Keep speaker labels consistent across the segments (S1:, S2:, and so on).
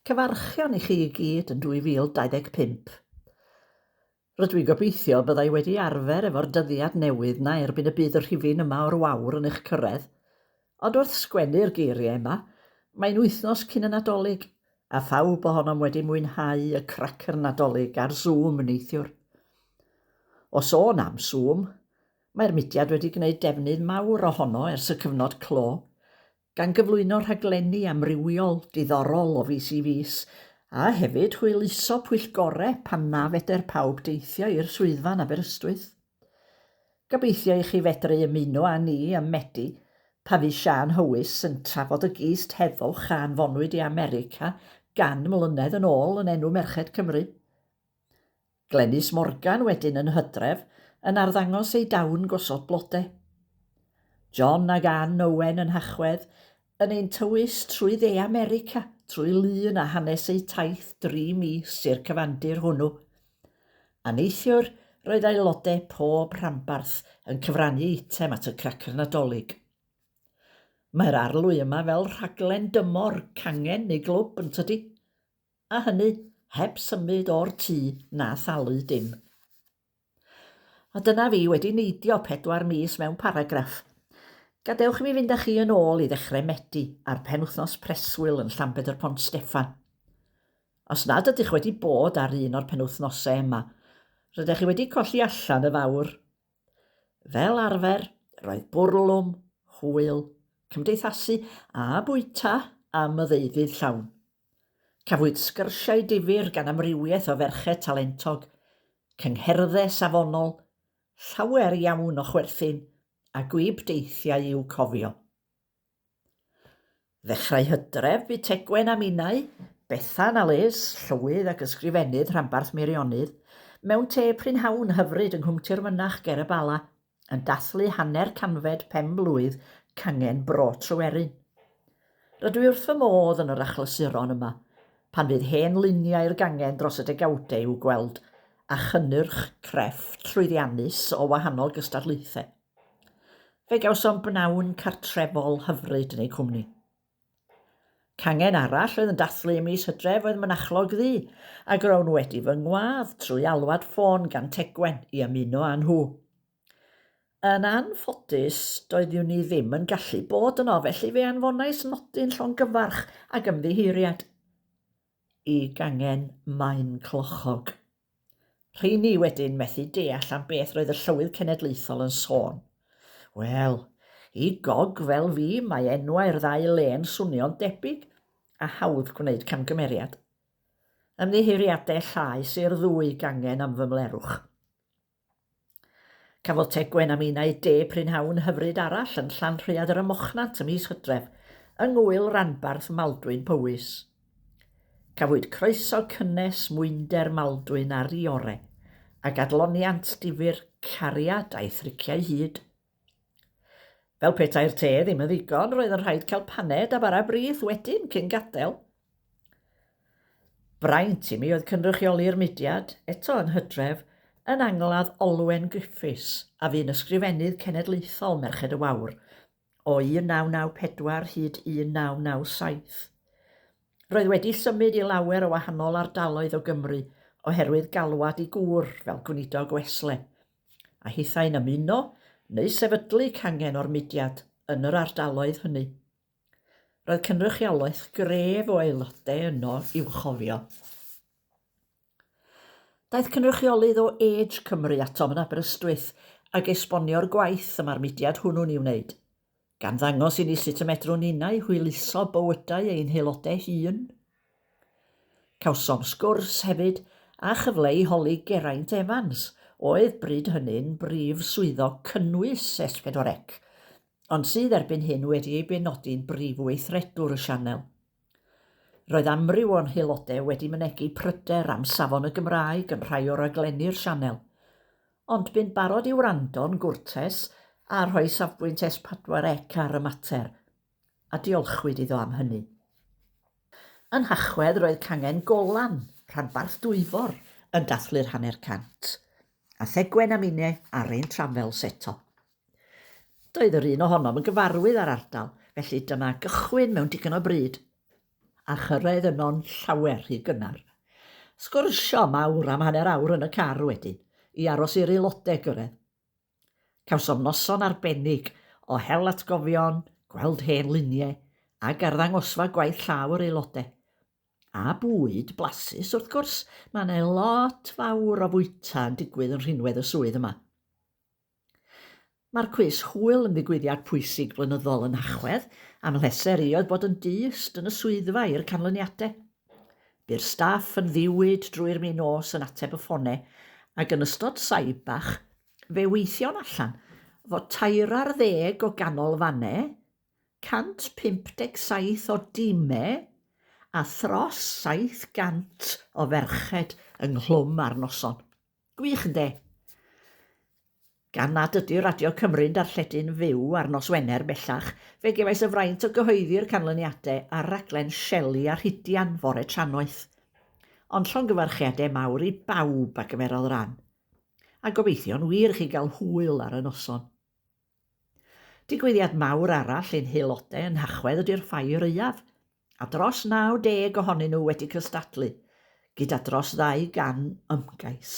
S1: Cyfarchion i chi i gyd yn 2025. Rydw i'n gobeithio byddai wedi arfer efo'r dyddiad newydd 'na erbyn y bydd y rhifyn yma o'r Wawr yn eich cyrraedd. Ond wrth sgwennu'r geiriau yma, mae'n wythnos cyn y Nadolig, a phawb ohonom wedi mwynhau y cracer Nadolig ar Zoom neithiwr. O sôn am Zoom, Mae'r mudiad wedi gwneud defnydd mawr ohono ers y cyfnod clo, gan gyflwyno rhaglenni amrywiol, diddorol o fis i fis, a hefyd hwyluso pwyllgorau pan na fedr pawb deithio i'r swyddfa yn Aberystwyth. Gobeithio i chi fedru ymuno â ni ym Medi, pan fydd Siân Howys yn trafod y gist heddwch a anfonwyd i America gan mlynedd yn ôl yn enw Merched Cymru. Glenys Morgan wedyn yn Hydref yn arddangos ei dawn gosod blode. John ag Ann Owen yn Nhachwedd yn ein tywys trwy Dde America trwy lun a hanes eu taith dri mis i'r cyfandir hwnnw. A neithiwr roedd aelode pob rhanbarth yn cyfrannu eitem at y Cracer Nadolig. Mae'r arlwy yma fel rhaglen dymor cangen neu glwb yn tydi? A hynny heb symud o'r tŷ na thalu dim. A dyna fi wedi neidio pedwar mis mewn paragraff. Gadewch i mi fynd â chi yn ôl i ddechrau Medi a'r penwythnos preswyl yn Llanbedr Pont Steffan. Os nad ydych wedi bod ar un o'r penwythnosau yma, rydych chi wedi colli allan y fawr. Fel arfer, roedd bwrlwm, hwyl, cymdeithasu a bwyta am y ddeuddydd llawn. Cafwyd sgyrsiau difyr gan amrywiaeth o ferched talentog, cyngherddau safonol, llawer iawn o chwerthin a gwibdeithiau i'w cofio. Ddechrau Hydref bu Tegwen a minnau, Bethan a Liz, Llywydd ac Ysgrifennydd Rhanbarth Meirionnydd, mewn te prynhawn hyfryd yng Nghwm Tirfynach ger y Bala, yn dathlu hanner canfed pen-blwydd cangen Bro Tryweryn. Rydw i wrth fy modd yn yr achlysuron yma, pan fydd hen luniau'r gangen dros y degawdau i'w gweld, a chynnyrch crefft llwyddiannus o wahanol gystadlaethau. Fe gawsom bnawn cartrefol hyfryd yn eu cwmni. Cangen arall oedd yn dathlu ym mis Hydref oedd Mynachlog Ddu, ac rown wedi fy ngwadd trwy alwad ffôn gan Tegwen i ymuno â nhw. Yn anffodus, doeddwn i ddim yn gallu bod yno, felly fe anfonais nodyn llongyfarch ac ymddiheuriad i gangen Maen Clochog. Rheini wedyn methu deall am beth roedd y Llywydd Cenedlaethol yn sôn. Wel, i gog fel fi, mae enwau'r ddau le'n swnio'n debyg, a hawdd gwneud camgymeriad. Ymddiheuriadau llaes i'r ddwy gangen am fy mlerwch. Cafodd Tegwen a minnau de prynhawn hyfryd arall yn Llanrhaeadr ym Mochnant ym mis Hydref, yng Ngŵyl Ranbarth Maldwyn Powys. Cafwyd croeso cynnes mwynder Maldwyn ar ei ore, ac adloniant difyr cariad a'i thriciau hud. Fel petai'r te ddim yn ddigon, roedd yn rhaid cael paned a bara brith wedyn cyn gadael. Braint i mi oedd cynrychioli'r mudiad, eto yn Hydref, yn angladd Olwen Griffiths, a fu'n ysgrifennydd cenedlaethol Merched y Wawr o 1994 hyd 1997. Roedd wedi symud i lawer o wahanol ardaloedd o Gymru oherwydd galwad i gŵr fel gweinidog Wesle, a hithau'n ymuno neu sefydlu cangen o'r mudiad yn yr ardaloedd hynny. Roedd cynrychiolaeth gref o aelodau yno i'w chofio. Daeth cynrychiolydd o Age Cymru atom yn Aberystwyth ag esbonio'r gwaith y mae'r mudiad hwnnw'n ei wneud, gan ddangos i ni sut y medrwn ninnau hwyluso bywydau ein haelodau hŷn. Cawsom sgwrs hefyd a chyfle i holi Geraint Evans, oedd bryd hynny'n brif swyddog cynnwys S4C, ond sydd erbyn hyn wedi ei benodi'n brif weithredwr y sianel. Roedd amryw o'n haelodau wedi mynegi pryder am safon y Gymraeg yn rhai o raglenni'r sianel, ond bu'n barod i wrando'n gwrtais a rhoi safbwynt S4C ar y mater, a diolchwyd iddo am hynny. Yn Nhachwedd roedd cangen Golan, rhanbarth Dwyfor, yn dathlu'r hanner cant, a Thegwen a minne ar ein tramfels eto. Doedd yr un ohonom yn gyfarwydd â'r ardal, felly dyma gychwyn mewn digon o bryd. a chyrraedd yno'n llawer rhy gynnar. Sgwrsio mawr am hanner awr yn y car wedyn, i aros i'r aelodau gyrraedd. Cawsom noson arbennig o hel atgofion, gweld hen luniau, ac arddangosfa gwaith llaw yr aelodau. A bwyd blasus, wrth gwrs, mae yna lot fawr o fwyta yn digwydd yn rhinwedd y swydd yma. Mae'r cwis hwyl yn ddigwyddiad pwysig blynyddol yn Nhachwedd, a mhleser i oedd bod yn dyst yn y swyddfa i'r canlyniadau. Bu'r staff yn ddiwyd drwy'r min nos yn ateb y ffonau, ac yn ystod saib bach, fe weithion allan fod tair ar ddeg o ganolfannau, 157 o dimau a thros 700 o ferched ynghlwm â'r noson. Gwych ynde? Gan nad ydy Radio Cymru'n darlledu'n fyw ar nos Wener bellach, fe gefais y fraint o gyhoeddi'r canlyniadau ar raglen Shelley a Rhidian fore trannoeth. Ond llongyfarchiadau mawr i bawb a gymerodd ran. A gobeithio'n wir i chi gael hwyl ar y noson. Digwyddiad mawr arall i'n haelodau yn Nhachwedd ydy'r Ffair Aeaf, a dros 90 ohonyn nhw wedi cystadlu, gyda dros 200 ymgais.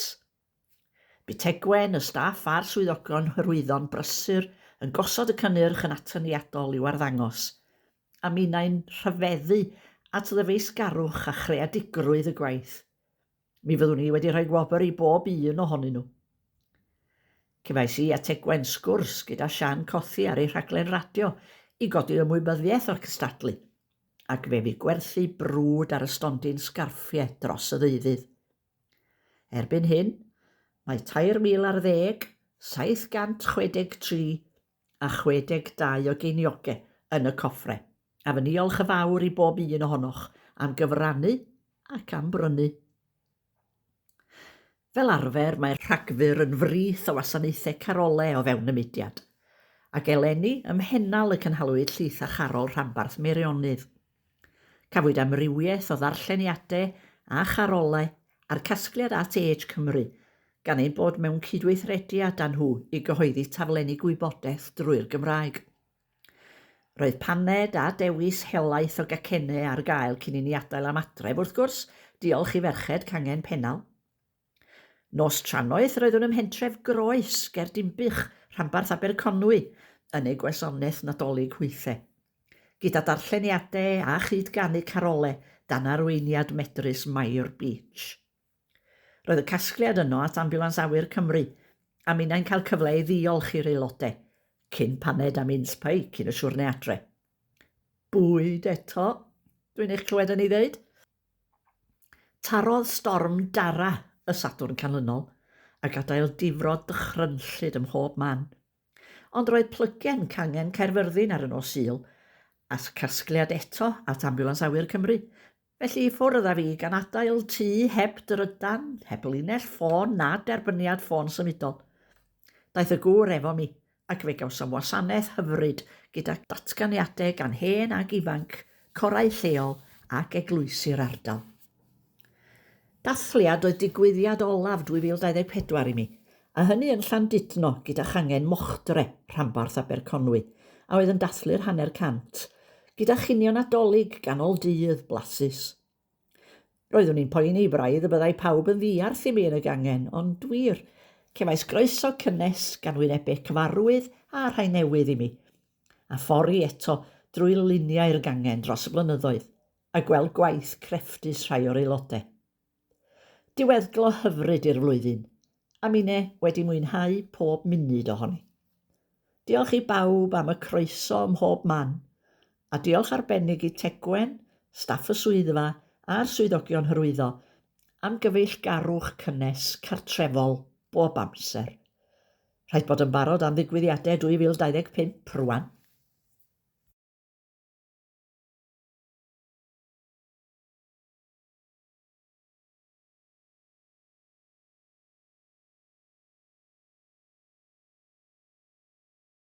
S1: Bu Tegwen, y staff a'r swyddogion hyrwyddo'n brysur yn gosod y cynnyrch yn atyniadol i'w arddangos, a minnau'n rhyfeddu at ddyfeisgarwch a chreadigrwydd y gwaith. Mi fyddwn i wedi rhoi gwobr i bob un ohonyn nhw. Cefais i a Tegwen sgwrs gyda Sian Cothi ar ei rhaglen radio i godi ymwybyddiaeth o'r cystadlu, ac fe fu gwerthu brwd ar y stondin sgarffiau dros y ddeuddydd. Erbyn hyn, mae 3,000 ar ddeg, 763 a 62 o geiniogau yn y coffre, a fy niolch yn fawr i bob un ohonoch am gyfrannu ac am brynu. Fel arfer, mae Rhagfyr yn frith o wasanaethau carolau o fewn y mudiad, ac eleni ym Mhennal y cynhaliwyd Llith a Charol Rhanbarth Meirionnydd. Cafwyd amrywiaeth o ddarlleniadau a charolau a'r casgliad at Age Cymru, gan ein bod mewn cydweithrediad â nhw i gyhoeddi taflenni gwybodaeth drwy'r Gymraeg. Roedd paned a dewis helaeth o gacennau ar gael cyn i ni adael am adref, wrth gwrs, diolch i ferched cangen Pennal. Nos trannoeth roeddwn ym mhentref Groes ger Dinbych, rhanbarth Aberconwy, yn eu gwasanaeth Nadolig hwythe. Gyda darlleniadau a chyd-ganu carole dan arweiniad medrus Mair Beach. Roedd y casgliad yno at Ambiwlans Awyr Cymru, a minnau'n cael cyfle i ddiolch i'r aelodau, cyn paned a mince pie cyn y siwrne adre. Bwyd eto, dwi'n eich clywed yn ei ddeud. Tarodd storm Dara y Sadwrn canlynol, a gadael difrod dychrynllyd ym mhob man. Ond roedd plygen cangen Caerfyrddin ar y nos Sul, a casgliad eto at Ambiwlans Awyr Cymru. Felly i ffwrdd â fi gan adael tŷ heb drydan, heb linell ffôn na derbyniad ffôn symudol. Daeth y gŵr efo mi, ac fe gawsom wasanaeth hyfryd gyda datganiadau gan hen ag ifanc, corau lleol ac eglwysi'r ardal. Dathliad oedd digwyddiad olaf 2024 i mi, a hynny yn Llandudno gyda changen Mochdre, rhanbarth Aberconwy, a oedd yn dathlu'r hanner cant, gyda chinio Nadolig ganol dydd blasus. Roeddwn i'n poeni braidd y byddai pawb yn ddiarth i mi yn y gangen, ond wir, cefais groeso cynnes gan wynebau cyfarwydd a rhai newydd i mi, a phori eto drwy luniau'r gangen dros y blynyddoedd, a gweld gwaith crefftus rhai o'r aelodau. Diweddglo hyfryd i'r flwyddyn, a minne wedi mwynhau pob munud ohoni. Diolch i bawb am y croeso ym mhob man, a diolch arbennig i Tegwen, staff y swyddfa a'r swyddogion hyrwyddo am gyfeillgarwch cynnes, cartrefol, bob amser. Rhaid bod yn barod am ddigwyddiadau 2025 rwan.